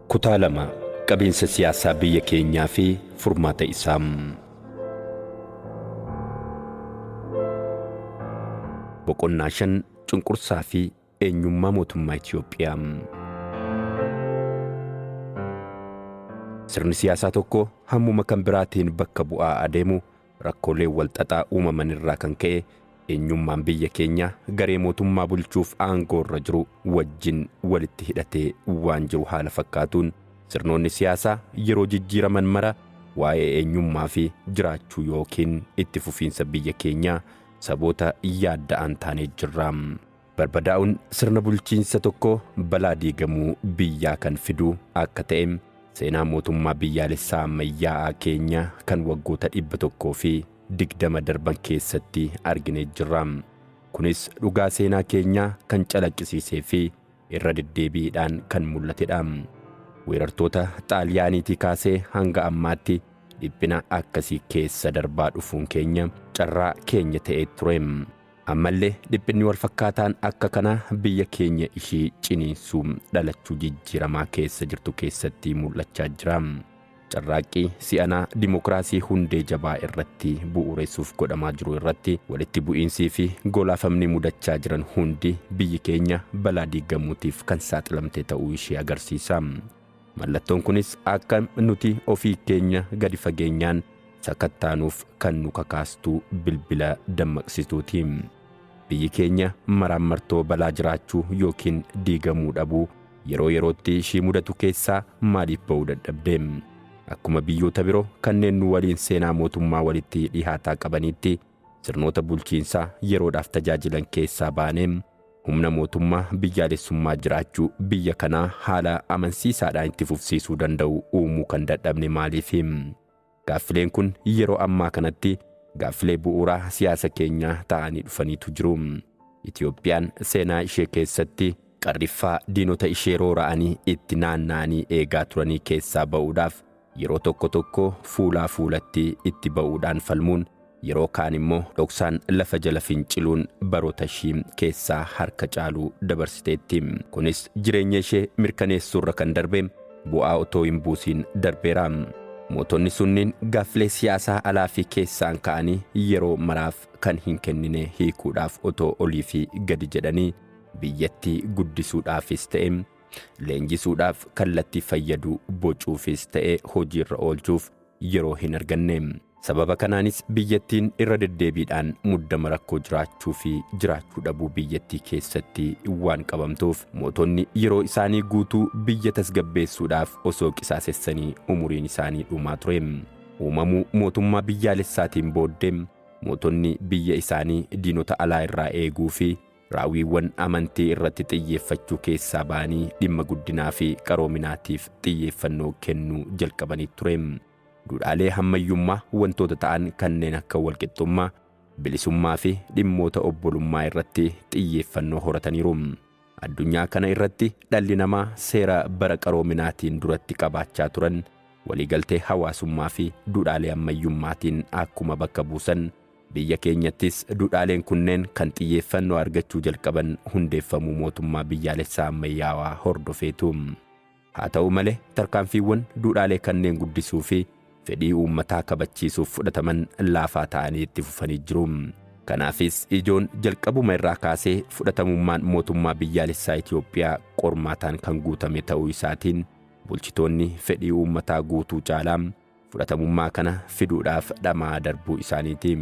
Kutaa 2, Qabiinsa siyaasaa biyya keenyaa fi furmaata isaa. Boqonnaa 5, Cunqursaa fi eenyummaa mootummaa Itiyoophiyaa. Sirni siyaasaa tokko hammuma kan biraatiin bakka bu'aa adeemu rakkoolee walxaxaa uumaman irraa kan ka'e eenyummaan biyya keenyaa garee mootummaa bulchuuf aangoo irra jiru wajjin walitti hidhatee waan jiru haala fakkaatuun sirnoonni siyaasaa yeroo jijjiiraman mara waa'ee eenyummaa fi jiraachuu ykn itti fufiinsa biyya keenyaa saboota yaadda'an taanee jirra. Barbadaa'uun sirna bulchiinsa tokkoo balaa diigamuu biyyaa kan fidu akka ta'e seenaa mootummaa biyyaalessaa ammayyaa'aa keenya kan waggoota 120 darban keessatti arginee jirra. Kunis dhugaa seenaa keenyaa kan calaqqisiisee fi irra deddeebiidhaan kan mul'atedha. Weerartoota Xaaliyaaniitii kaasee hanga ammaatti dhiphina akkasii keessa darbaa dhufuun keenya carraa keenya ta'ee ture. Ammallee dhiphinni walfakkaataan akka kanaa biyya keenya ishii ciniinsuu dhalachuu jijjiiramaa keessa jirtu keessatti mul'achaa jira. Carraaqqii si'anaa dimokiraasii hundee jabaa irratti bu'uureessuuf godhamaa jiru irratti walitti bu'iinsii fi golaafamni mudachaa jiran hundi biyyi keenya balaa diigamuutiif kan saaxilamte ta'uu ishee agarsiisa. Mallattoon kunis akka nuti ofii keenya gadi fageenyaan sakattaanuuf kan nu kakaastu bilbila dammaqsituuti. Biyyi keenya maraammartoo balaa jiraachuu ykn diigamuu dhabuu yeroo yerootti ishii mudatu keessaa maaliif ba'uu dadhabde? Akkuma biyyoota biroo kanneen nu waliin seenaa mootummaa walitti dhihaataa qabaniitti sirnoota bulchiinsaa yeroodhaaf tajaajilan keessaa baanee humna mootummaa biyyaalessummaa jiraachuu biyya kanaa haala amansiisaadhaan itti fufsiisuu danda'u uumuu kan dadhabne maaliifi? Gaaffileen kun yeroo ammaa kanatti gaaffilee bu'uuraa siyaasa keenyaa ta'anii dhufaniitu jiru. Itiyoophiyaan seenaa ishee keessatti qarriffaa diinota ishee roora'anii itti naanna'anii eegaa turanii keessaa ba'uudhaaf yeroo tokko tokko fuulaa fuulatti itti ba'uudhaan falmuun yeroo kaan immoo dhoksaan lafa jala finciluun baroota ishii keessaa harka caalu dabarsiteetti. Kunis jireenya ishee mirkaneessuurra kan darbe bu'aa otoo hin buusiin darbeera. Mootonni sunniin gaaffilee siyaasaa alaa fi keessaan ka'anii yeroo maraaf kan hin kennine hiikuudhaaf otoo olii fi gadi jedhanii biyyattii guddisuudhaafis ta'e leenjisuudhaaf kallattii fayyadu bocuufis ta'e hojiirra oolchuuf yeroo hin arganne. Sababa kanaanis biyyattiin irra deddeebiidhaan muddama rakkoo jiraachuu fi jiraachuu dhabuu biyyattii keessatti waan qabamtuuf mootonni yeroo isaanii guutuu biyya tasgabbeessuudhaaf osoo qisaasessanii umuriin isaanii dhumaa ture. Uumamuu mootummaa biyyaalessaatiin booddee mootonni biyya isaanii diinota alaa irraa eeguu fi raawwiiwwan amantii irratti xiyyeeffachuu keessaa ba'anii dhimma guddinaa fi qaroominaatiif xiyyeeffannoo kennuu jalqabanii ture. Duudhaalee hammayyummaa wantoota ta'an kanneen akka walqixxummaa, bilisummaa fi dhimmoota obbolummaa irratti xiyyeeffannoo horataniiru. Addunyaa kana irratti dhalli namaa seera bara qaroominaatiin duratti qabaachaa turan waliigaltee hawaasummaa fi duudhaalee ammayyummaatiin akkuma bakka buusan, biyya keenyattis duudhaaleen kunneen kan xiyyeeffannoo argachuu jalqaban hundeeffamuu mootummaa biyyaalessaa ammayyaawaa hordofeetu. Haa ta'u malee, tarkaanfiiwwan duudhaalee kanneen guddisuu fi fedhii uummataa kabachiisuuf fudhataman laafaa ta'anii itti fufanii jiru. Kanaafis ijoon jalqabuma irraa kaasee fudhatamummaan mootummaa biyyaalessaa Itiyoophiyaa qormaataan kan guutame ta'uu isaatiin bulchitoonni fedhii uummataa guutuu caalaa fudhatamummaa kana fiduudhaaf dhama'aa darbuu isaaniiti.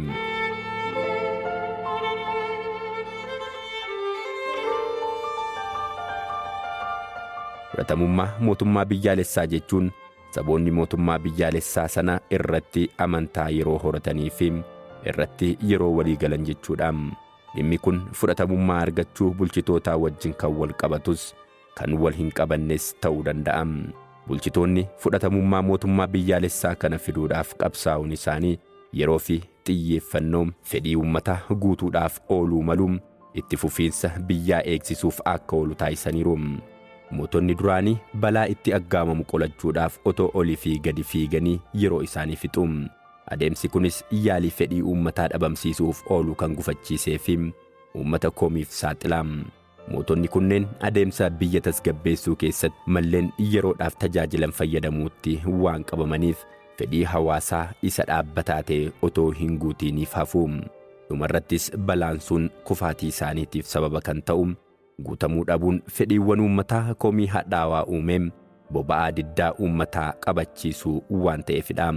Fudhatamummaa mootummaa biyyaalessaa jechuun saboonni mootummaa biyyaalessaa sana irratti amantaa yeroo horatanii fi irratti yeroo walii galan jechuudha. Dhimmi kun fudhatamummaa argachuu bulchitootaa wajjin kan wal qabatus kan wal hin qabannes ta'uu danda'a. Bulchitoonni fudhatamummaa mootummaa biyyaalessaa kana fiduudhaaf qabsaa'uun isaanii yeroo fi xiyyeeffannoo fedhii uummataa guutuudhaaf ooluu malu itti fufiinsa biyyaa eegsisuuf akka oolu taasisaniiru. Mootonni duraanii balaa itti aggaamamu qolachuudhaaf otoo olii fi gadi fiiganii yeroo isaanii fixu. Adeemsi kunis yaalii fedhii uummataa dhabamsiisuuf oolu kan gufachiisee fi uummata komiif saaxila. Mootonni kunneen adeemsa biyya tasgabbeessuu keessatti malleen yeroodhaaf tajaajilan fayyadamuutti waan qabamaniif fedhii hawaasaa isa dhaabbataa ta'e otoo hin guutiiniif hafu. Dhumarrattis balaan sun kufaatii isaaniitiif sababa kan ta'u guutamuu dhabuun fedhiiwwan uummataa komii hadhaawaa uumee boba'aa diddaa uummataa qabachiisuu waan ta'eefidha.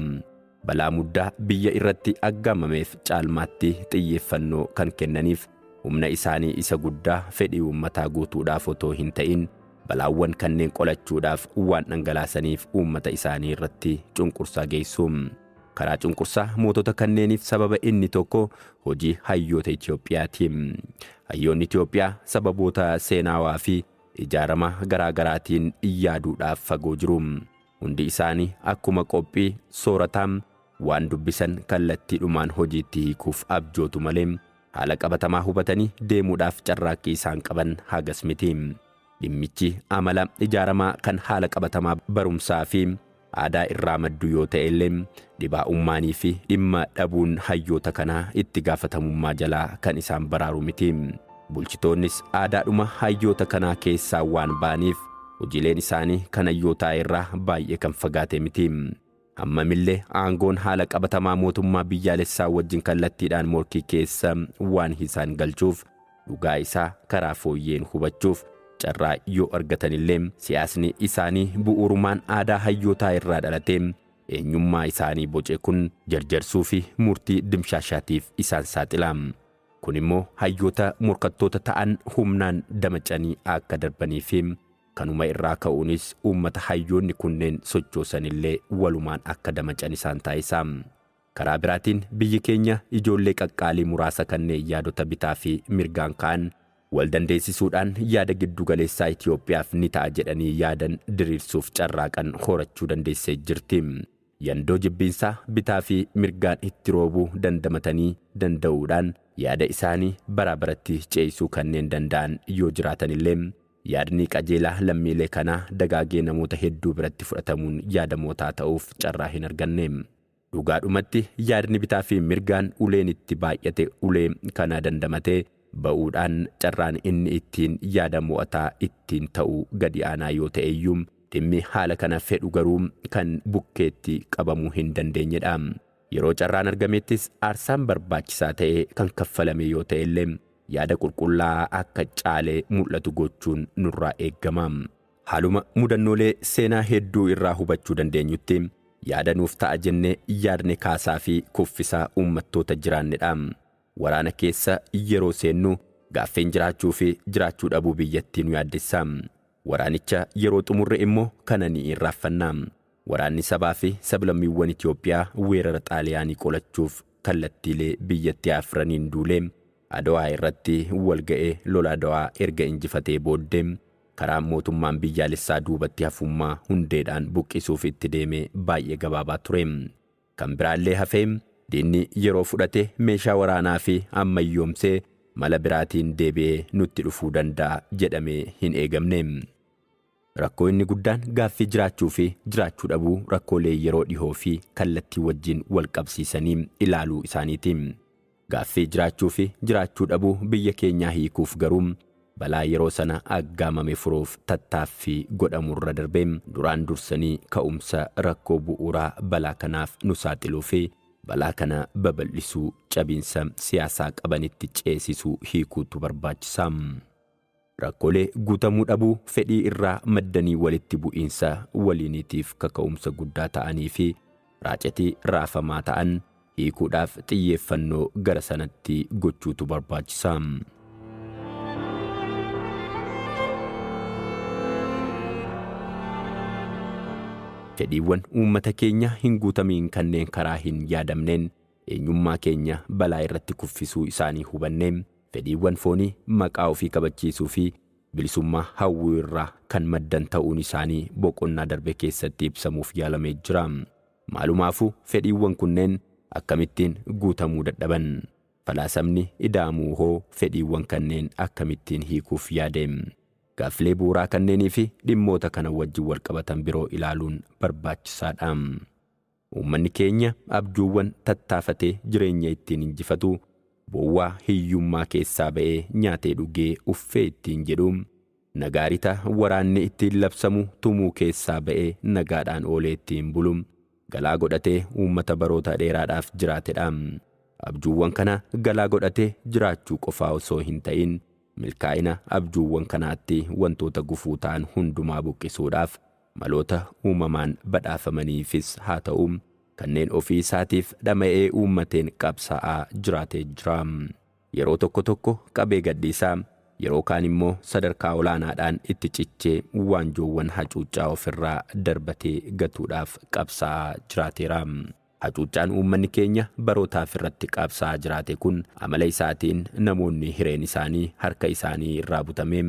Balaa muddaa biyya irratti aggaamameef caalmaatti xiyyeeffannoo kan kennaniif humna isaanii isa guddaa fedhii uummataa guutuudhaaf otoo hin ta'in balaawwan kanneen qolachuudhaaf waan dhangalaasaniif uummata isaanii irratti cunqursaa geessu. Karaa cunqursaa mootota kanneeniif sababa inni tokko hojii hayyoota Itoophiyaati. Hayyoonni Itoophiyaa sababoota seenaawaa fi ijaarama garaa garaatiin yaaduudhaaf fagoo jiru. Hundi isaanii akkuma qophii soorataa waan dubbisan kallattiidhumaan hojiitti hiikuuf abjootu malee haala qabatamaa hubatanii deemuudhaaf carraaqqii isaan qaban hagas miti. Dhimmichi amala ijaaramaa kan haala qabatamaa barumsaa fi aadaa irraa maddu yoo ta'e illee dhibaa'ummaanii fi dhimma dhabuun hayyoota kanaa itti gaafatamummaa jalaa kan isaan baraaru miti. Bulchitoonnis aadaadhuma hayyoota kanaa keessaa waan ba'aniif hojiileen isaanii kan hayyootaa irraa baay'ee kan fagaate miti. Hammamillee aangoon haala qabatamaa mootummaa biyyaalessaa wajjin kallattiidhaan morkii keessa waan isaan galchuuf dhugaa isaa karaa fooyyeen hubachuuf carraa yoo argatanillee siyaasni isaanii bu'uurumaan aadaa hayyootaa irraa dhalatee eenyummaa isaanii boce kun jarjarsuu fi murtii dimshaashaatiif isaan saaxila. Kun immoo hayyoota morkattoota ta'an humnaan damacanii akka darbanii fi kanuma irraa ka'uunis uummata hayyoonni kunneen sochoosanillee walumaan akka damacan isaan taasisa. Karaa biraatiin biyyi keenya ijoollee qaqqaalii muraasa kanneen yaadota bitaa fi mirgaan ka'an wal dandeessisuudhaan yaada giddu galeessaa Itoophiyaaf ni ta'a jedhanii yaadan diriirsuuf carraaqan horachuu dandeessee jirti. Yandoo jibbiinsaa bitaa fi mirgaan itti roobuu dandamatanii danda'uudhaan yaada isaanii baraa baratti ce'isuu kanneen danda'an yoo jiraatanillee yaadni qajeelaa lammiilee kanaa dagaagee namoota hedduu biratti fudhatamuun yaadamootaa ta'uuf carraa hin arganne. Dhugaadhumatti yaadni bitaa fi mirgaan uleen itti baay'ate ulee kana dandamatee ba'uudhaan carraan inni ittiin yaada mo'ataa ittiin ta'uu gadi aanaa yoo ta'e iyyuu dhimmi haala kana fedhu garuu kan bukkeetti qabamuu hin dandeenyedha. Yeroo carraan argamettis aarsaan barbaachisaa ta'e kan kaffalame yoo ta'e illee yaada qulqullaa'aa akka caalee mul'atu gochuun nurraa eegama. Haaluma mudannoolee seenaa hedduu irraa hubachuu dandeenyutti yaada nuuf ta'a jennee yaadne kaasaa fi kuffisaa uummattoota jiraannedha. Waraana keessa yeroo seennu gaaffeen jiraachuu fi jiraachuu dhabuu biyyattii nu yaaddessa. Waraanicha yeroo xumurre immoo kana ni irraanfanna. Waraanni sabaa fi sablammiiwwan Itoophiyaa weerara Xaaliyaanii qolachuuf kallattiilee biyyattii afraniin duulee Adawaa irratti wal ga'ee lola Adawaa erga injifatee booddee karaan mootummaan biyyaalessaa duubatti hafummaa hundeedhaan buqqisuuf itti deeme baay'ee gabaabaa ture. Kan biraallee hafee diinni yeroo fudhate meeshaa waraanaa fi ammayyoomsee mala biraatiin deebi'ee nutti dhufuu danda'a jedhamee hin eegamne. Rakkoo inni guddaan gaaffii jiraachuu fi jiraachuu dhabuu rakkoolee yeroo dhihoo fi kallattii wajjin wal qabsiisanii ilaaluu isaaniiti. Gaaffii jiraachuu fi jiraachuu dhabuu biyya keenyaa hiikuuf garuu balaa yeroo sana aggaamame furuuf tattaaffii godhamurra darbee duraan dursanii ka'umsa rakkoo bu'uuraa balaa kanaaf nu saaxiluu fi balaa kana babal'isuu cabiinsa siyaasaa qabanitti ceesisuu hiikuutu barbaachisa. Rakkoolee guutamuu dhabuu fedhii irraa maddanii walitti bu'iinsa waliiniitiif kaka'umsa guddaa ta'anii fi raacetii raafamaa ta'an hiikuudhaaf xiyyeeffannoo gara sanatti gochuutu barbaachisa. Fedhiiwwan uummata keenya hin guutamiin kanneen karaa hin yaadamneen eenyummaa keenya balaa irratti kuffisuu isaanii hubannee fedhiiwwan foonii maqaa ofii kabachiisuu fi bilisummaa hawwii irraa kan maddan ta'uun isaanii boqonnaa darbe keessatti ibsamuuf yaalamee jira. Maalumaafuu fedhiiwwan kunneen akkamittiin guutamuu dadhaban? Falaasamni ida'amuu hoo fedhiiwwan kanneen akkamittiin hiikuuf yaade? Gaaffilee bu'uuraa kanneenii fi dhimmoota kana wajjin wal qabatan biroo ilaaluun barbaachisaadha. Uummanni keenya abjuuwwan tattaafatee jireenya ittiin injifatu Bowwaa hiyyummaa keessaa ba'ee nyaatee dhugee uffee ittiin jedhu, nagaarita waraanni ittiin labsamu tumuu keessaa ba'ee nagaadhaan oolee ittiin bulu, galaa godhatee uummata baroota dheeraadhaaf jiraatedha. Abjuuwwan kana galaa godhatee jiraachuu qofaa osoo hin ta'in, milkaa'ina abjuuwwan kanaatti wantoota gufuu ta'an hundumaa buqqisuudhaaf maloota uumamaan badhaafamaniifis haa ta'u kanneen ofii isaatiif dhama'ee uummateen qabsaa'aa jiraatee jira. Yeroo tokko tokko qabee gadhiisaa, yeroo kaan immoo sadarkaa olaanaadhaan itti cichee waanjoowwan hacuuccaa ofirraa darbatee gatuudhaaf qabsaa'aa jiraateera. Hacuuccaan uummanni keenya barootaaf irratti qabsaa'aa jiraate kun amala isaatiin namoonni hireen isaanii harka isaanii irraa butamee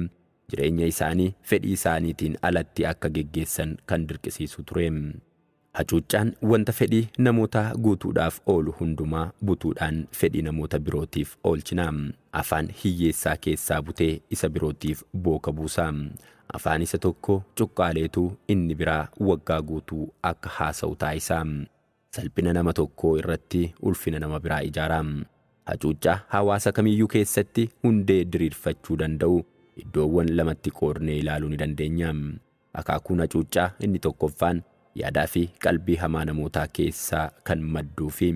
jireenya isaanii fedhii isaaniitiin alatti akka geggeessan kan dirqisiisu ture. Hacuuccaan wanta fedhii namootaa guutuudhaaf oolu hundumaa butuudhaan fedhii namoota birootiif oolchina. Afaan hiyyeessaa keessaa butee isa birootiif booka buusa. Afaan isa tokko cuqqaaleetu inni biraa waggaa guutuu akka haasa'u taasisa. Salphina nama tokkoo irratti ulfina nama biraa ijaara. Hacuuccaa hawaasa kamiyyuu keessatti hundee diriirfachuu danda'u iddoowwan lamatti qoodnee ilaaluu ni dandeenya. Akaakuun hacuuccaa inni tokkoffaan yaadaa fi qalbii hamaa namootaa keessaa kan madduu fi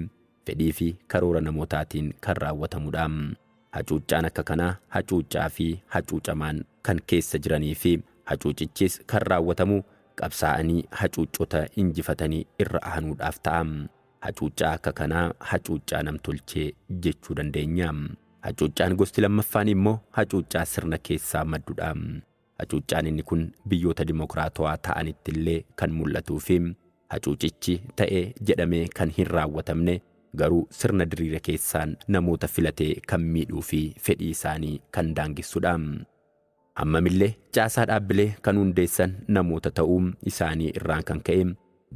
fedhii fi karoora namootaatiin kan raawwatamudha. Hacuuccaan akka kanaa hacuuccaa fi hacuucamaan kan keessa jiranii fi hacuucichis kan raawwatamu qabsaa'anii hacuuccota injifatanii irra aanuudhaaf ta'a. Hacuuccaa akka kanaa hacuuccaa namtolchee jechuu dandeenya. Hacuuccaan gosti lammaffaan immoo hacuuccaa sirna keessaa maddudha. Hacuuccaan inni kun biyyoota dimokiraatawaa ta'anitti illee kan mul'atuu fi hacuucichi ta'e jedhamee kan hin raawwatamne garuu sirna diriire keessaan namoota filatee kan miidhuu fi fedhii isaanii kan daangessudha. Hammamillee caasaa dhaabbilee kan hundeessan namoota ta'uu isaanii irraan kan ka'e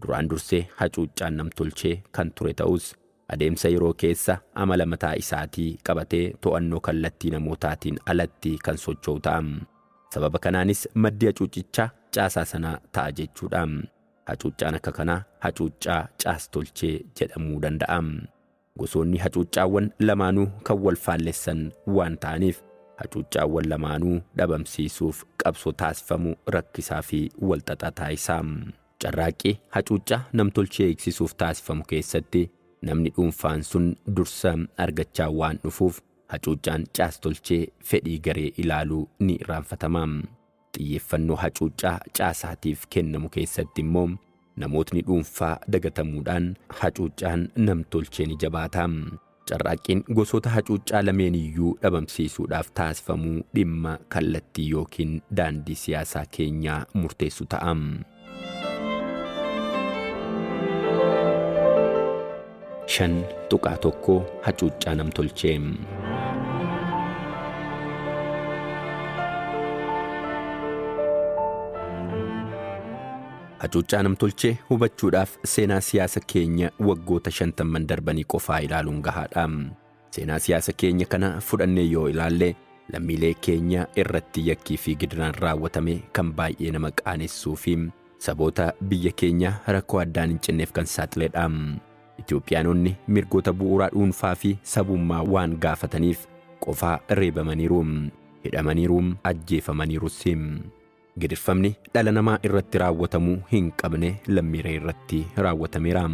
duraan dursee hacuuccaan namtolchee kan ture ta'us, adeemsa yeroo keessa amala mataa isaatii qabatee to'annoo kallattii namootaatiin alatti kan socho'u ta'a. Sababa kanaanis maddi hacuuccichaa caasaa sana ta'a jechuudha. Hacuuccaan akka kanaa hacuuccaa caastolchee jedhamuu danda'a. Gosoonni hacuuccaawwan lamaanuu kan wal faallessan waan ta'aniif hacuuccaawwan lamaanuu dhabamsiisuuf qabsoo taasifamu rakkisaa fi walxaxaa taasisa. Carraaqqii hacuuccaa namtolchee eegsisuuf taasifamu keessatti namni dhuunfaan sun dursa argachaa waan dhufuuf hacuuccaan caastolchee fedhii garee ilaaluu ni irraanfatama. Xiyyeeffannoo hacuuccaa caasaatiif kennamu keessatti immoo namootni dhuunfaa dagatamuudhaan hacuuccaan namtolchee ni jabaata. Carraaqqiin gosoota hacuuccaa lameeniyyuu dhabamsiisuudhaaf taasifamuu dhimma kallattii yookiin daandii siyaasaa keenyaa murteessu ta'a. 5.1 Hacuuccaa namtolchee. Hacuuccaa namtolchee hubachuudhaaf seenaa siyaasa keenya waggoota shantamman darbanii qofaa ilaaluun gahaadha. Seenaa siyaasa keenya kana fudhannee yoo ilaalle, lammiilee keenya irratti yakkii fi gidiraan raawwatame kan baay'ee nama qaanessuu fi saboota biyya keenya rakkoo addaan hin cinneef kan saaxiledha. Itoophiyaanonni mirgoota bu'uuraa dhuunfaa fi sabummaa waan gaafataniif qofaa reebamaniiru, hidhamaniiru, ajjeefamaniirus. Gidirfamni dhala namaa irratti raawwatamuu hin qabne lammiilee irratti raawwatameera.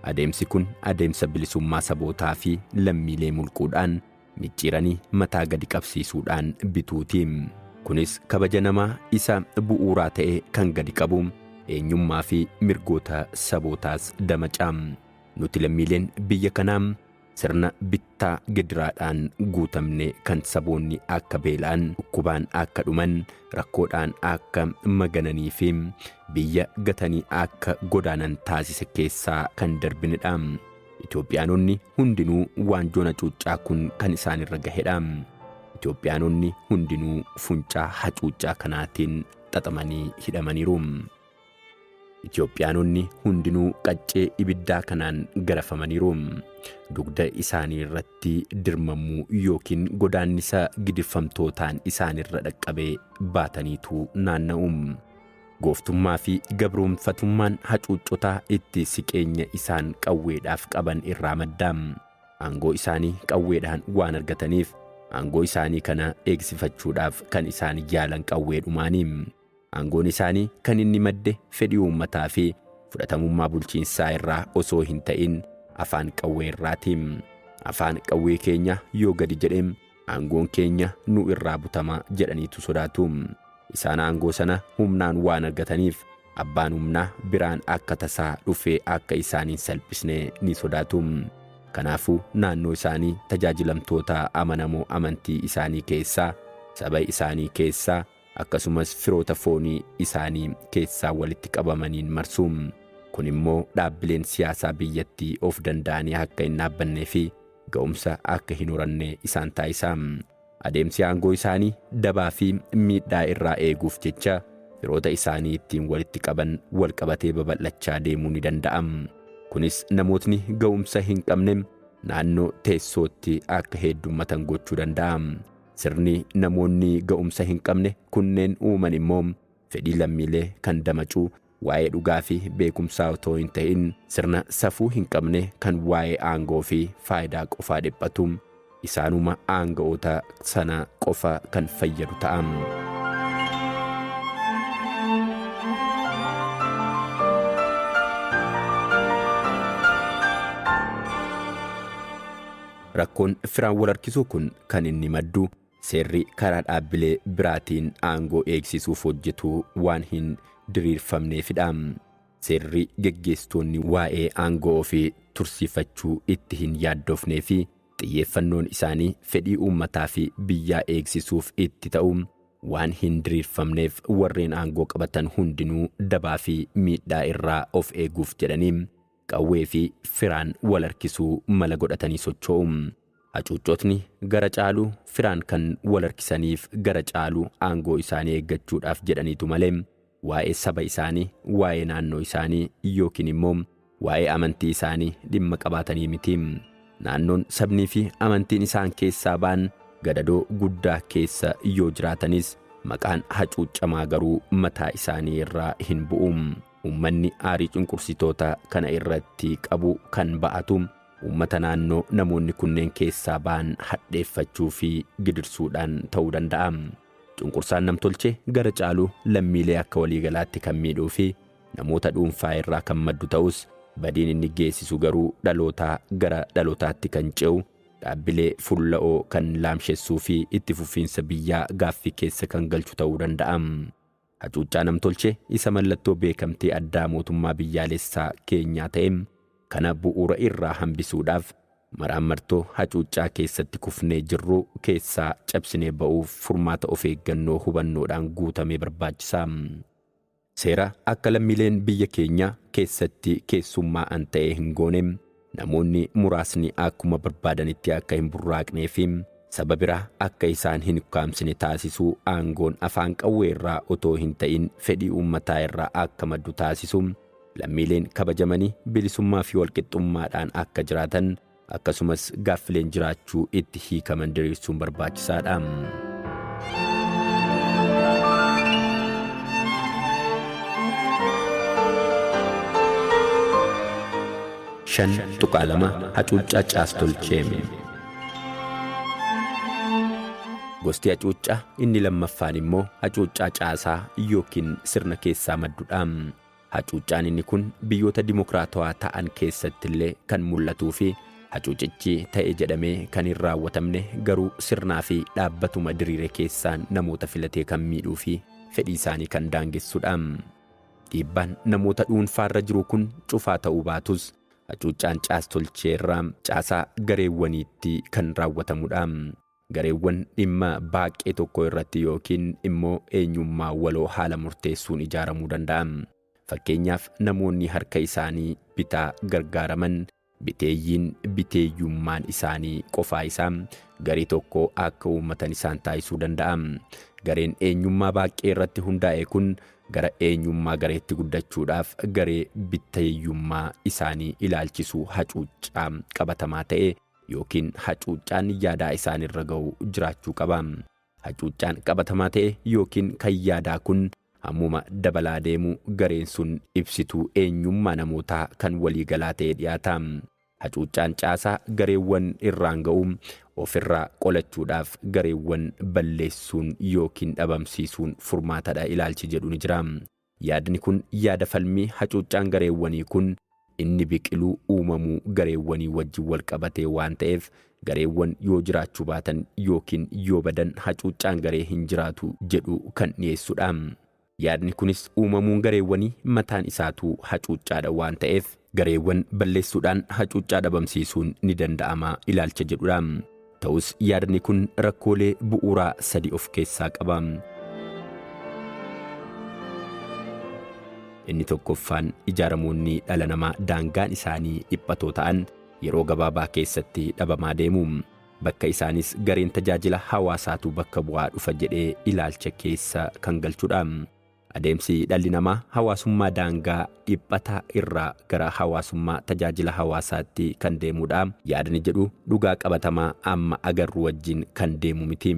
Adeemsi kun adeemsa bilisummaa sabootaa fi lammiilee mulquudhaan, micciiranii mataa gadi qabsiisuudhaan bituuti. Kunis kabaja namaa isa bu'uuraa ta'e kan gadi qabu, eenyummaa fi mirgoota sabootaas damaca. Nuti lammiileen biyya kanaa sirna bittaa gidiraadhaan guutamne kan saboonni akka beela'an, dhukkubaan akka dhuman, rakkoodhaan akka magananii fi biyya gatanii akka godaanan taasise keessaa kan darbinedha. Itoophiyaanonni hundinuu waanjoon hacuuccaa kun kan isaanirra gahedha. Itoophiyaanonni hundinuu funcaa hacuuccaa kanaatiin xaxamanii hidhamaniiru. Itoophiyaanonni hundinuu qaccee ibiddaa kanaan garafamaniiru. Dugda isaanii irratti dirmammuu yookiin godaannisa gidirfamtootaan isaanirra dhaqqabe baataniitu naanna'u. Gooftummaa fi gabroomfatummaan hacuuccotaa itti siqeenya isaan qawweedhaaf qaban irraa madda. Aangoo isaanii qawweedhaan waan argataniif aangoo isaanii kana eegsifachuudhaaf kan isaan yaalan qawweedhumaani. Aangoon isaanii kan inni madde fedhii uummataa fi fudhatamummaa bulchiinsaa irraa osoo hin ta'in afaan qawwee irraati. Afaan qawwee keenya yoo gadi jedhe aangoon keenya nu irraa butama jedhaniitu sodaatu. Isaan aangoo sana humnaan waan argataniif abbaan humnaa biraan akka tasaa dhufee akka isaan hin salphisne ni sodaatu. Kanaafuu naannoo isaanii tajaajilamtoota amanamoo amantii isaanii keessaa, saba isaanii keessaa, akkasumas firoota foonii isaanii keessaa walitti qabamaniin marsu. Kun immoo dhaabbileen siyaasaa biyyattii of danda'anii akka hin dhaabbannee fi ga'umsa akka hin horanne isaan taasisa. Adeemsi aangoo isaanii dabaa fi miidhaa irraa eeguuf jecha firoota isaanii ittiin walitti qaban wal qabatee babal'achaa deemuu ni danda'a. Kunis namootni ga'umsa hin qabne naannoo teessootti akka heddummatan gochuu danda'a. Sirni namoonni ga'umsa hin qabne kunneen uuman immoo fedhii lammiilee kan damacuu waa'ee dhugaa fi beekumsaa otoo hin ta'in sirna safuu hin qabne kan waa'ee aangoo fi faayidaa qofaa dhiphatu isaanuma aanga'oota sana qofa kan fayyadu ta'a. Rakkoon firaan wal harkisuu kun kan inni maddu seerri karaa dhaabbilee biraatiin aangoo eegsisuuf hojjetu waan hin diriirfamneefidha. Seerri geggeessitoonni waa'ee aangoo ofii tursiifachuu itti hin yaaddofnee fi xiyyeeffannoon isaanii fedhii uummataa fi biyyaa eegsisuuf itti ta'u waan hin diriirfamneef warreen aangoo qabatan hundinuu dabaa fi miidhaa irraa of eeguuf jedhanii qawwee fi firaan wal harkisuu mala godhatanii socho'u. Hacuuccotni gara caalu firaan kan wal harkisaniif gara caalu aangoo isaanii eeggachuudhaaf jedhaniitu malee waa'ee saba isaanii, waa'ee naannoo isaanii yookiin immoo waa'ee amantii isaanii dhimma qabaatanii miti. Naannoon sabnii fi amantiin isaan keessaa ba'an gadadoo guddaa keessa yoo jiraatanis maqaan hacuuccamaa garuu mataa isaanii irraa hin bu'u. Uummanni aarii cunqursitoota kana irratti qabu kan ba'atu uummata naannoo namoonni kunneen keessaa ba'an hadheeffachuu fi gidirsuudhaan ta'uu danda'a. Cunqursaan namtolchee gara caalu lammiilee akka waliigalaatti kan miidhuu fi namoota dhuunfaa irraa kan maddu ta'us badiin inni geessisu garuu dhalootaa gara dhalootaatti kan ce'u dhaabbilee fulla'oo kan laamshessuu fi itti fufiinsa biyyaa gaaffii keessa kan galchu ta'uu danda'a. Hacuuccaa namtolchee isa mallattoo beekamtii addaa mootummaa biyyaalessaa keenyaa ta'e kana bu'uura irraa hambisuudhaaf maraammartoo hacuuccaa keessatti kufnee jirru keessaa cabsinee ba'uuf furmaata of eeggannoo hubannoodhaan guutamee barbaachisa. Seera akka lammiileen biyya keenya keessatti keessummaa'an ta'ee hin goone namoonni muraasni akkuma barbaadanitti akka hin burraaqnee fi saba biraa akka isaan hin ukkaamsine taasisuu aangoon afaan qawwee irraa otoo hin ta'in fedhii uummataa irraa akka maddu taasisu lammiileen kabajamanii bilisummaa fi walqixxummaadhaan akka jiraatan akkasumas gaaffileen jiraachuu itti hiikaman diriirsuun barbaachisaadha. 5.2 Hacuuccaa caas-tolchee. Gosti hacuuccaa inni lammaffaan immoo hacuuccaa caasaa yookiin sirna keessaa maddudha. Hacuuccaan inni kun biyyoota dimokiraatawaa ta'an keessattillee kan mul'atuu fi hacuucichi ta'e jedhamee kan hin raawwatamne garuu sirnaa fi dhaabbatuma diriire keessaan namoota filatee kan miidhuu fi fedhii isaanii kan daangessudha. Dhiibbaan namoota dhuunfaarra jiru kun cufaa ta'uu baatus hacuuccaan caas-tolcheerraa caasaa gareewwaniitti kan raawwatamudha. Gareewwan dhimma baaqqee tokko irratti yookiin immoo eenyummaa waloo haala murteessuun ijaaramuu danda'a. Fakkeenyaaf namoonni harka isaanii bitaa gargaaraman biteeyyiin biteeyyummaan isaanii qofaa isaa garee tokko akka uummatan isaan taasisuu danda'a. Gareen eenyummaa baaqqee irratti hundaa'e kun gara eenyummaa gareetti guddachuudhaaf garee biteeyyummaa isaanii ilaalchisuu hacuuccaa qabatamaa ta'e yookiin hacuuccaan yaadaa isaanirra ga'u jiraachuu qaba. Hacuuccaan qabatamaa ta'e yookiin kan yaadaa kun hammuma dabalaa deemu gareen sun ibsituu eenyummaa namootaa kan waliigalaa ta'e dhiyaata. Hacuuccaan caasaa gareewwan irraan ga'u ofirraa qolachuudhaaf gareewwan balleessuun yookiin dhabamsiisuun furmaatadha ilaalchi jedhu ni jira. Yaadni kun yaada falmii hacuuccaan gareewwanii kun inni biqiluu uumamuu gareewwanii wajjin wal qabatee waan ta'eef gareewwan yoo jiraachuu baatan yookiin yoo badan hacuuccaan garee hin jiraatu jedhu kan dhiyeessudha. Yaadni kunis uumamuun gareewwanii mataan isaatuu hacuuccaadha waan ta'eef gareewwan balleessuudhaan hacuuccaa dhabamsiisuun ni danda'ama ilaalcha jedhudha. Ta'us yaadni kun rakkoolee bu'uuraa sadi of keessaa qaba. Inni tokkoffaan ijaaramoonni dhala namaa daangaan isaanii dhiphatoo ta'an yeroo gabaabaa keessatti dhabamaa deemu. Bakka isaanis gareen tajaajila hawaasaatu bakka bu'aa dhufa jedhee ilaalcha keessa kan galchudha. Adeemsi dhalli namaa hawaasummaa daangaa dhiphataa irraa gara hawaasummaa tajaajila hawaasaatti kan deemudha. Yaadni jedhu dhugaa qabatamaa amma agarru wajjin kan deemu miti.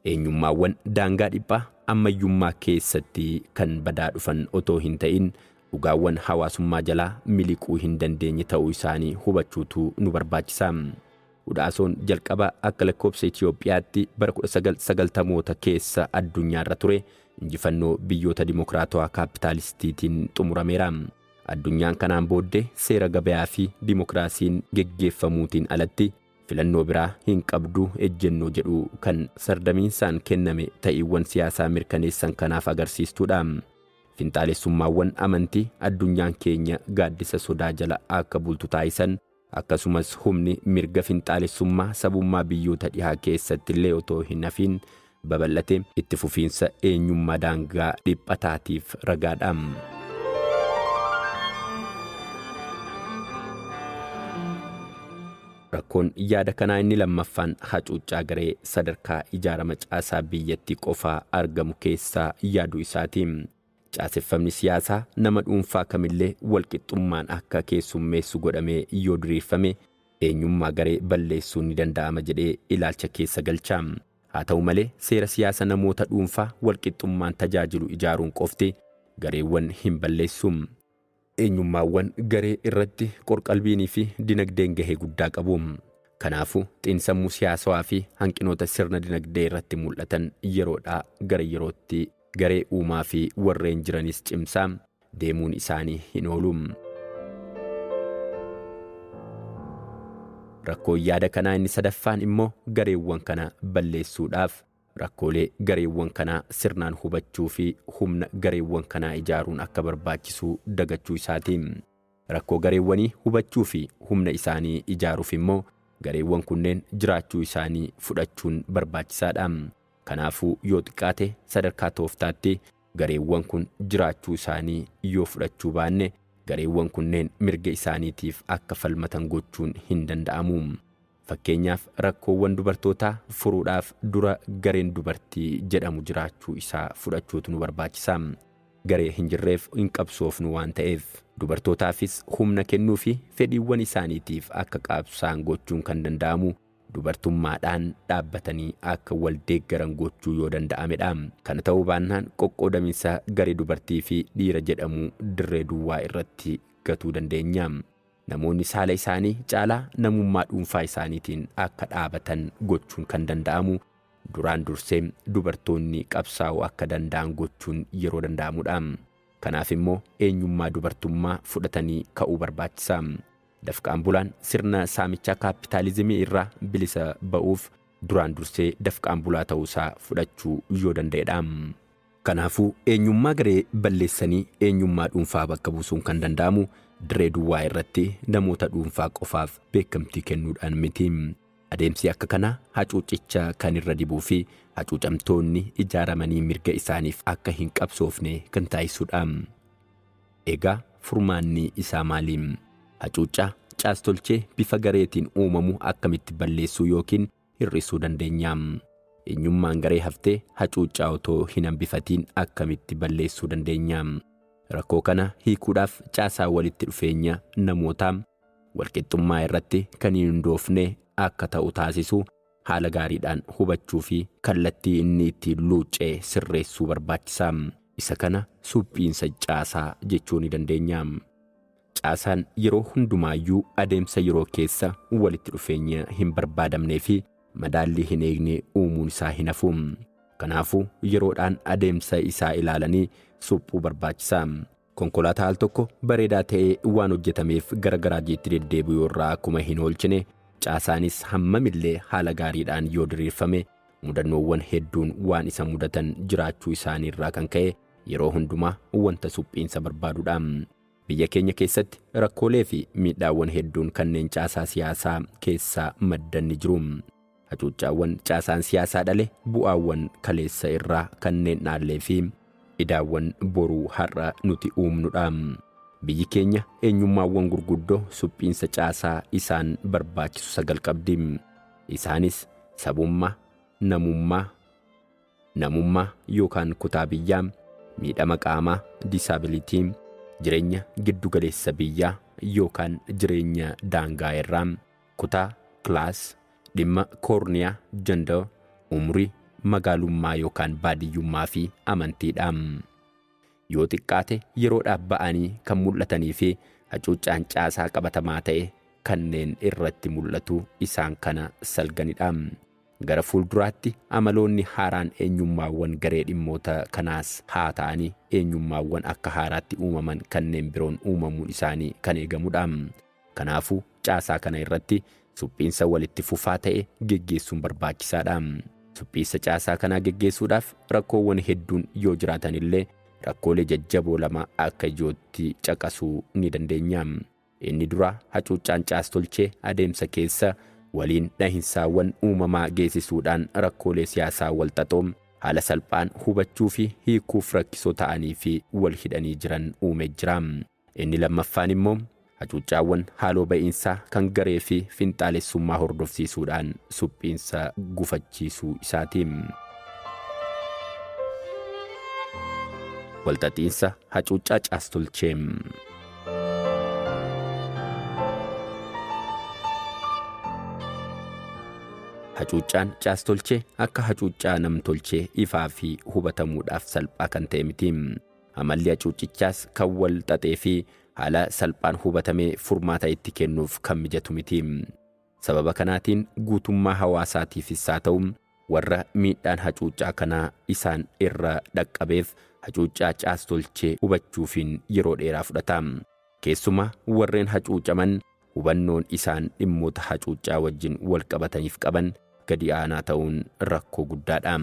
Eenyummaawwan daangaa dhiphaa ammayyummaa keessatti kan badaa dhufan otoo hin ta'in dhugaawwan hawaasummaa jalaa miliquu hin dandeenye ta'uu isaanii hubachuutu nu barbaachisa. Udhaasoon jalqaba akka lakkoobsa Itiyoophiyaatti bara 1990moota keessa addunyaarra ture injifannoo biyyoota dimokiraatawaa kaapitaalistiitiin xumurameera. Addunyaan kanaan booddee seera gabayaa fi dimokiraasiin geggeeffamuutiin alatti filannoo biraa hin qabdu ejjennoo jedhu kan sardamiinsaan kenname ta'iiwwan siyaasaa mirkaneessan kanaaf agarsiistuudha. Finxaalessummaawwan amantii addunyaan keenya gaaddisa sodaa jala akka bultu taasisan akkasumas humni mirga finxaalessummaa sabummaa biyyoota dhihaa keessatti illee otoo hin hafiin babal'ate itti fufiinsa eenyummaa daangaa dhiphataatiif ragaadha. Rakkoon yaada kanaa inni lammaffaan hacuuccaa garee sadarkaa ijaarama caasaa biyyattii qofaa argamu keessaa yaaduu isaati. Caaseffamni siyaasaa nama dhuunfaa kamillee walqixxummaan akka keessummeessu godhamee yoo diriirfame eenyummaa garee balleessuun ni danda'ama jedhee ilaalcha keessa galcha. Haa ta'u malee seera siyaasa namoota dhuunfaa walqixxummaan tajaajilu ijaaruun qofti gareewwan hin balleessu. Eenyummaawwan garee irratti qorqalbiinii fi dinagdeen gahee guddaa qabu. Kanaafuu xiinsammuu siyaasawaa fi hanqinoota sirna dinagdee irratti mul'atan yeroodhaa gara yerootti garee uumaa fi warreen jiranis cimsaa deemuun isaanii hin oolu. Rakkoon yaada kanaa inni sadaffaan immoo gareewwan kana balleessuudhaaf rakkoolee gareewwan kanaa sirnaan hubachuu fi humna gareewwan kanaa ijaaruun akka barbaachisu dagachuu isaati. Rakkoo gareewwanii hubachuu fi humna isaanii ijaaruuf immoo gareewwan kunneen jiraachuu isaanii fudhachuun barbaachisaadha. Kanaafuu yoo xiqqaate sadarkaa tooftaatti gareewwan kun jiraachuu isaanii yoo fudhachuu baanne gareewwan kunneen mirga isaaniitiif akka falmatan gochuun hin danda'amu. Fakkeenyaaf rakkoowwan dubartootaa furuudhaaf dura gareen dubartii jedhamu jiraachuu isaa fudhachuutu nu barbaachisa. Garee hin jirreef hin qabsoofnu waan ta'eef dubartootaafis humna kennuu fi fedhiiwwan isaaniitiif akka qabsaan gochuun kan danda'amu dubartummaadhaan dhaabbatanii akka wal deeggaran gochuu yoo danda'amedha. Kana ta'uu baannaan qoqqoodaminsa garee dubartii fi dhiira jedhamu dirree duwwaa irratti gatuu dandeenya. Namoonni saala isaanii caalaa namummaa dhuunfaa isaaniitiin akka dhaabatan gochuun kan danda'amu duraan dursee dubartoonni qabsaa'uu akka danda'an gochuun yeroo danda'amudha. Kanaaf immoo eenyummaa dubartummaa fudhatanii ka'uu barbaachisa. Dafqaan bulaan sirna saamichaa kaapitaalizimii irraa bilisa ba'uuf duraan dursee dafqaan bulaa ta'uusaa fudhachuu yoo danda'edha. Kanaafuu eenyummaa garee balleessanii eenyummaa dhuunfaa bakka buusuun kan danda'amu dirree duwwaa irratti namoota dhuunfaa qofaaf beekamtii kennuudhaan miti. Adeemsi akka kanaa hacuucicha kan irra dibuu fi hacuucamtoonni ijaaramanii mirga isaaniif akka hin qabsoofne kan taasisudha. Egaa furmaanni isaa maali? Hacuuccaa caastolchee bifa gareetiin uumamu akkamitti balleessuu yookiin hir'isuu dandeenya? Eenyummaan garee haftee hacuuccaa otoo hin hambifatiin akkamitti balleessuu dandeenya? Rakkoo kana hiikuudhaaf caasaa walitti dhufeenya namootaa walqixxummaa irratti kan hin hundoofne akka ta'u taasisu haala gaariidhaan hubachuu fi kallattii inni ittiin luuccee sirreessuu barbaachisa. Isa kana suphiinsa caasaa jechuu ni dandeenya. Caasaan yeroo hundumaayyuu adeemsa yeroo keessa walitti dhufeenya hin barbaadamnee fi madaallii hin eegne uumuun isaa hin hafu. Kanaafuu yeroodhaan adeemsa isaa ilaalanii suphuu barbaachisa. Konkolaataa al tokko bareedaa ta'ee waan hojjetameef gara garaajiitti deddeebi'uu irraa akkuma hin oolchine, caasaanis hammamillee haala gaariidhaan yoo diriirfame mudannoowwan hedduun waan isa mudatan jiraachuu isaanii irraa kan ka'e yeroo hundumaa wanta suphiinsa barbaadudha. Biyya keenya keessatti rakkoolee fi miidhaawwan hedduun kanneen caasaa siyaasaa keessaa maddan ni jiru. Hacuuccaawwan caasaan siyaasaa dhale bu'aawwan kaleessa irraa kanneen dhaallee fi idaawwan boruu har'a nuti uumnudha. Biyyi keenya eenyummaawwan gurguddoo suphiinsa caasaa isaan barbaachisu 9 qabdi. Isaanis sabummaa, namummaa, namummaa yookaan kutaa biyyaa, miidhama qaamaa, disability, jireenya giddugaleessa biyyaa yookaan jireenya daangaa irraa, kutaa, class, dhimma koorniyaa, gender, umrii, magaalummaa yookaan baadiyyummaa fi amantiidha. Yoo xiqqaate yeroodhaaf ba'anii kan mul'atanii fi hacuuccaan caasaa qabatamaa ta'e kanneen irratti mul'atu isaan kana salganidha. Gara fuulduraatti amaloonni haaraan eenyummaawwan garee dhimmoota kanaas haa ta'anii eenyummaawwan akka haaraatti uumaman kanneen biroon uumamuun isaanii kan eegamudha. Kanaafuu caasaa kana irratti suphiinsa walitti fufaa ta'e geggeessuun barbaachisaadha. Suphiinsa caasaa kanaa geggeessuudhaaf rakkoowwan hedduun yoo jiraatan illee rakkoolee jajjaboo lama akka ijootti caqasuu ni dandeenya. Inni duraa hacuuccaan caastolchee adeemsa keessa waliin dhahinsaawwan uumamaa geessisuudhaan rakkoolee siyaasaa walxaxoo haala salphaan hubachuu fi hiikuuf rakkisoo ta'anii fi wal hidhanii jiran uume jira. Inni lammaffaan immoo hacuuccaawwan haaloo ba'iinsaa kan garee fi finxaalessummaa hordofsiisuudhaan suphiinsa gufachiisuu isaati. Walxaxiinsa hacuuccaa caastolchee. Hacuuccaan caastolchee akka hacuuccaa namtolchee ifaa fi hubatamuudhaaf salphaa kan ta'e miti. Amalli hacuuccichaas kan wal xaxee fi haala salphaan hubatamee furmaata itti kennuuf kan mijatu miti. Sababa kanaatiin guutummaa hawaasaatiifis haa ta'u warra miidhaan hacuuccaa kanaa isaan irra dhaqqabeef hacuuccaa caastolchee hubachuufiin yeroo dheeraa fudhata. Keessumaa warreen hacuucaman hubannoon isaan dhimmoota hacuuccaa wajjin wal qabataniif qaban gadi aanaa ta'uun rakkoo guddaadha.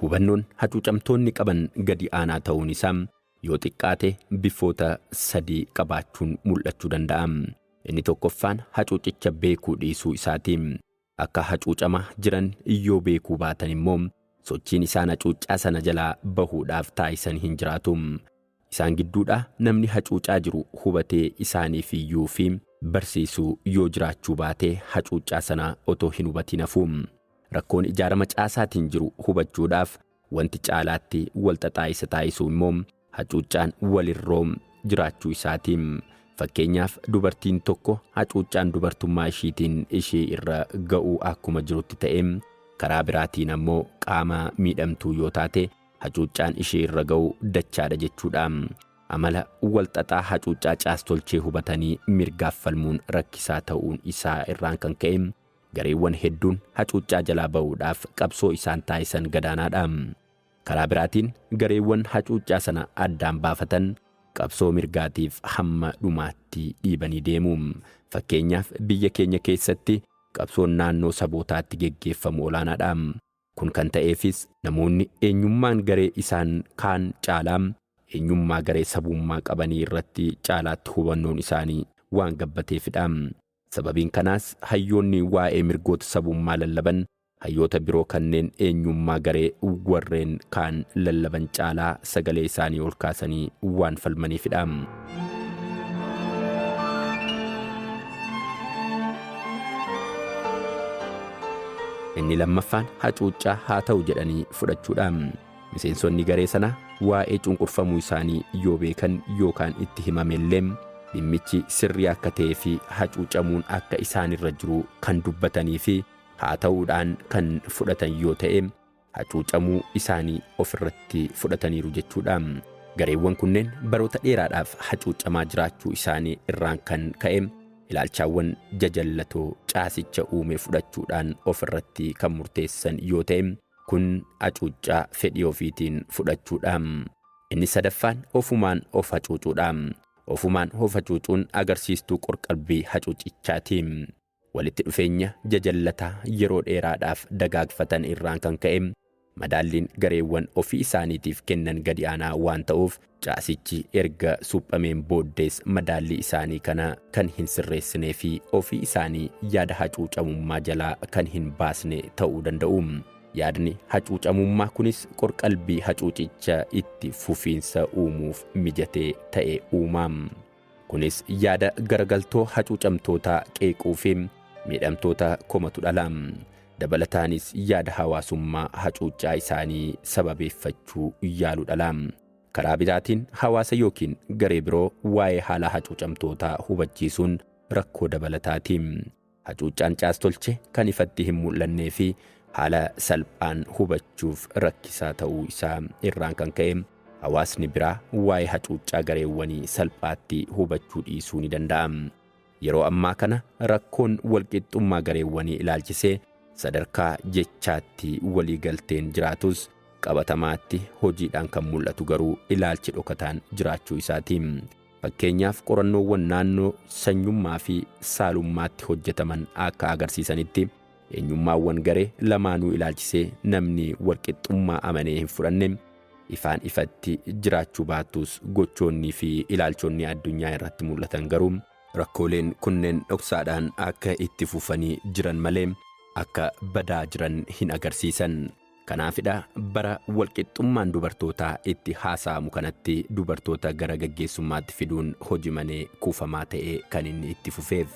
Hubannoon hacuucamtoonni qaban gadi aanaa ta'uun isaa yoo xiqqaate bifoota sadii qabaachuun mul'achuu danda'a. Inni tokkoffaan hacuucicha beekuu dhiisuu isaati. Akka hacuucamaa jiran yoo beekuu baatan immoo sochiin isaan hacuuccaa sana jalaa bahuudhaaf taasisan hin jiraatu. Isaan gidduudhaa namni hacuucaa jiru hubatee isaaniif iyyuu fi barsiisu yoo jiraachuu baate hacuuccaa sana otoo hin hubatiin hafu. Rakkoon ijaarama caasaatiin jiru hubachuudhaaf wanti caalaatti walxaxaa isa taasisu immoo hacuuccaan walirroo jiraachuu isaati. Fakkeenyaaf dubartiin tokko hacuuccaan dubartummaa ishiitiin ishii irra ga'uu akkuma jirutti ta'ee karaa biraatiin ammoo qaama miidhamtuu yoo taate hacuuccaan ishee irra ga'u dachaadha jechuudha. Amala walxaxaa hacuuccaa caastolchee hubatanii mirgaaf falmuun rakkisaa ta'uun isaa irraan kan ka'e gareewwan hedduun hacuuccaa jalaa ba'uudhaaf qabsoo isaan taasisan gadaanaadha. Karaa biraatiin gareewwan hacuuccaa sana addaan baafatan qabsoo mirgaatiif hamma dhumaatti dhiibanii deemu. Fakkeenyaaf biyya keenya keessatti qabsoon naannoo sabootaatti geggeeffamu olaanaadha. Kun kan ta'eefis namoonni eenyummaan garee isaan kaan caalaa eenyummaa garee sabummaa qabanii irratti caalaatti hubannoon isaanii waan gabbateefidha. Sababiin kanaas hayyoonni waa'ee mirgoota sabummaa lallaban hayyoota biroo kanneen eenyummaa garee warreen kaan lallaban caalaa sagalee isaanii ol kaasanii waan falmaniifidha. Inni lammaffaan hacuuccaa haa ta'u jedhanii fudhachuudha. Miseensonni garee sanaa waa'ee cunqurfamuu isaanii yoo beekan yookaan itti himamellee dhimmichi sirrii akka ta'ee fi hacuucamuun akka isaanirra jiru kan dubbatanii fi haa ta'uudhaan kan fudhatan yoo ta'e hacuucamuu isaanii ofirratti fudhataniiru jechuudha. Gareewwan kunneen baroota dheeraadhaaf hacuucamaa jiraachuu isaanii irraan kan ka'e ilaalchaawwan jajallatoo caasicha uume fudhachuudhaan ofirratti kan murteessan yoo ta'e, kun hacuuccaa fedhii ofiitiin fudhachuudha. Inni sadaffaan ofumaan of hacuucuudha. Ofumaan of hacuucuun agarsiistuu qorqalbii hacuucichaati. Walitti dhufeenya jajallataa yeroo dheeraadhaaf dagaagfatan irraan kan ka'e madaalliin gareewwan ofii isaaniitiif kennan gadi aanaa waan ta'uuf, caasichi erga suphameen booddees madaallii isaanii kana kan hin sirreessinee fi ofii isaanii yaada hacuucamummaa jalaa kan hin baasne ta'uu danda'u. Yaadni hacuucamummaa kunis qorqalbii hacuucicha itti fufiinsa uumuuf mijatee ta'e uuma. Kunis yaada garagaltoo hacuucamtootaa qeequu fi miidhamtoota komatu dhala. Dabalataanis yaada hawaasummaa hacuuccaa isaanii sababeeffachuu yaalu dhala. Karaa biraatiin hawaasa yookiin garee biroo waa'ee haala hacuucamtootaa hubachiisuun rakkoo dabalataati. Hacuuccaan caastolche kan ifatti hin mul'annee fi haala salphaan hubachuuf rakkisaa ta'uu isaa irraan kan ka'e hawaasni biraa waa'ee hacuuccaa gareewwanii salphaatti hubachuu dhiisuu ni danda'a. Yeroo ammaa kana rakkoon walqixxummaa gareewwanii ilaalchisee sadarkaa jechaatti walii galteen jiraatus, qabatamaatti hojiidhaan kan mul'atu garuu ilaalchi dhokataan jiraachuu isaati. Fakkeenyaaf, qorannoowwan naannoo sanyummaa fi saalummaatti hojjetaman akka agarsiisanitti, eenyummaawwan garee lamaanuu ilaalchisee namni walqixxummaa amanee hin fudhanne ifaan ifatti jiraachuu baattus, gochoonnii fi ilaalchonni addunyaa irratti mul'atan garuu rakkooleen kunneen dhoksaadhaan akka itti fufanii jiran malee akka badaa jiran hin agarsiisan. Kanaafidha bara walqixxummaan dubartootaa itti haasa'amu kanatti dubartoota gara gaggeessummaatti fiduun hojii manee kuufamaa ta'ee kan inni itti fufeef.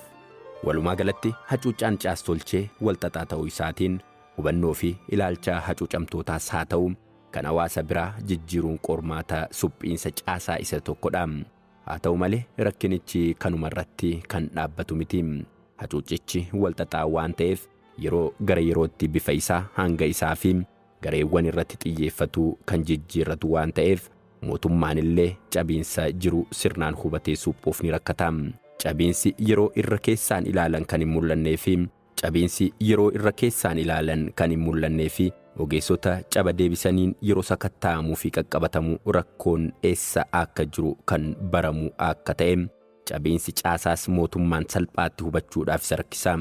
Walumaa galatti hacuuccaan caastolchee walxaxaa ta'uu isaatiin hubannoo fi ilaalcha hacuucamtootaas haa ta'u kan hawaasa biraa jijjiiruun qormaata suphiinsa caasaa isa tokkodha. Haa ta'u malee, rakkinichi kanuma irratti kan dhaabbatu miti. Hacuuccichi walxaxaa waan ta'eef yeroo gara yerootti bifa isaa, hanga isaa fi gareewwan irratti xiyyeeffatu kan jijjiirratu waan ta'eef mootummaan illee cabiinsa jiru sirnaan hubatee suphuuf ni rakkata. Cabiinsi yeroo irra keessaan ilaalan kan hin mul'annee fi Cabiinsi yeroo irra keessaan ilaalan kan hin mul'annee fi ogeessota caba deebisaniin yeroo sakatta'amuu fi qaqqabatamu rakkoon eessa akka jiru kan baramu akka ta'e, cabiinsi caasaas mootummaan salphaatti hubachuudhaaf isa rakkisa.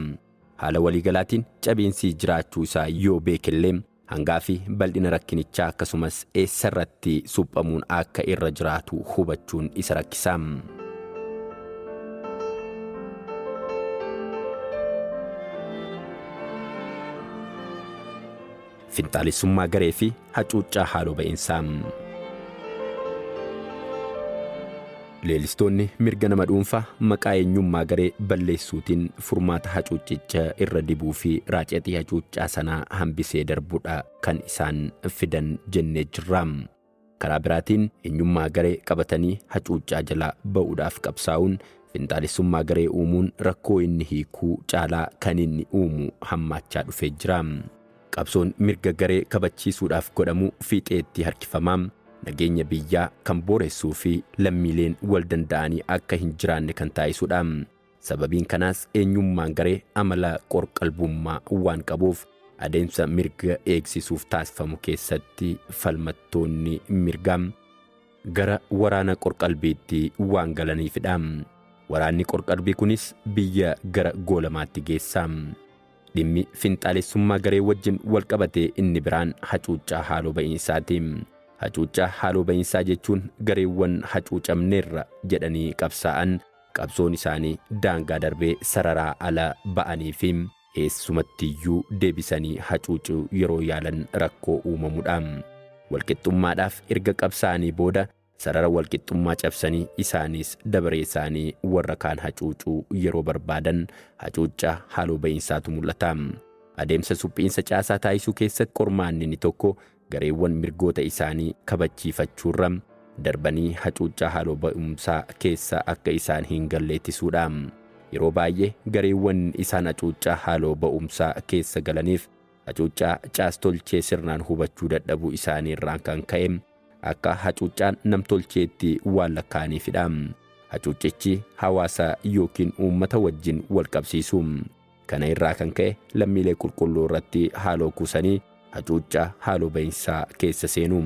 Haala waliigalaatiin cabiinsi jiraachuu isaa yoo beekellee, hangaa fi bal'ina rakkinichaa akkasumas eessarratti suphamuun akka irra jiraatu hubachuun isa rakkisa. Finxaalessummaa garee fi hacuuccaa haaloo ba'insaa. Leellistoonni mirga nama dhuunfaa maqaa eenyummaa garee balleessuutiin furmaata hacuuccicha irra dibuu fi raacatii hacuuccaa sanaa hambisee darbudha kan isaan fidan jennee jirra. Karaa biraatiin eenyummaa garee qabatanii hacuuccaa jalaa ba'uudhaaf qabsaa'uun finxaalessummaa garee uumuun rakkoo inni hiikuu caalaa kan inni uumu hammaachaa dhufee jira. Qabsoon mirga garee kabachiisuudhaaf godhamu fiixeetti harkifamaa, nageenya biyyaa kan booressuu fi lammiileen wal danda'anii akka hin jiraanne kan taasisudha. Sababiin kanaas eenyummaan garee amala qorqalbummaa waan qabuuf adeemsa mirga eegsisuuf taasifamu keessatti falmattoonni mirgaa gara waraana qorqalbiitti waan galaniifidha. Waraanni qorqalbii kunis biyya gara goolamaatti geessa. Dhimmi finxaalessummaa garee wajjin walqabate inni biraan hacuuccaa haaloo ba'iinsaati. Hacuuccaa haaloo ba'iinsaa jechuun gareewwan hacuucamneerra jedhanii qabsaa'an qabsoon isaanii daangaa darbee sararaa ala ba'anii fi eessumattiyyuu deebisanii hacuucuu yeroo yaalan rakkoo uumamudha. Walqixxummaadhaaf erga qabsaa'anii booda sarara walqixxummaa cabsanii isaanis dabaree isaanii warra kaan hacuucuu yeroo barbaadan hacuuccaa haaloo ba'iinsaatu mul'ata. Adeemsa suphiinsa caasaa taasisuu keessatti qormaanni inni tokko gareewwan mirgoota isaanii kabachiifachuurra darbanii hacuuccaa haaloo ba'umsaa keessa akka isaan hin galle ittisuudha. Yeroo baay'ee gareewwan isaan hacuuccaa haaloo ba'umsaa keessa galaniif hacuuccaa caastolchee sirnaan hubachuu dadhabuu isaanii irraan kan ka'e. akka hacuuccaan namtolcheetti waan lakkaa'aniifidha. Hacuuccichi hawaasa yookiin uummata wajjin wal qabsiisu. Kana irraa kan ka'e lammiilee qulqulluu irratti haaloo kuusanii hacuuccaa haaloo bahinsaa keessa seenu.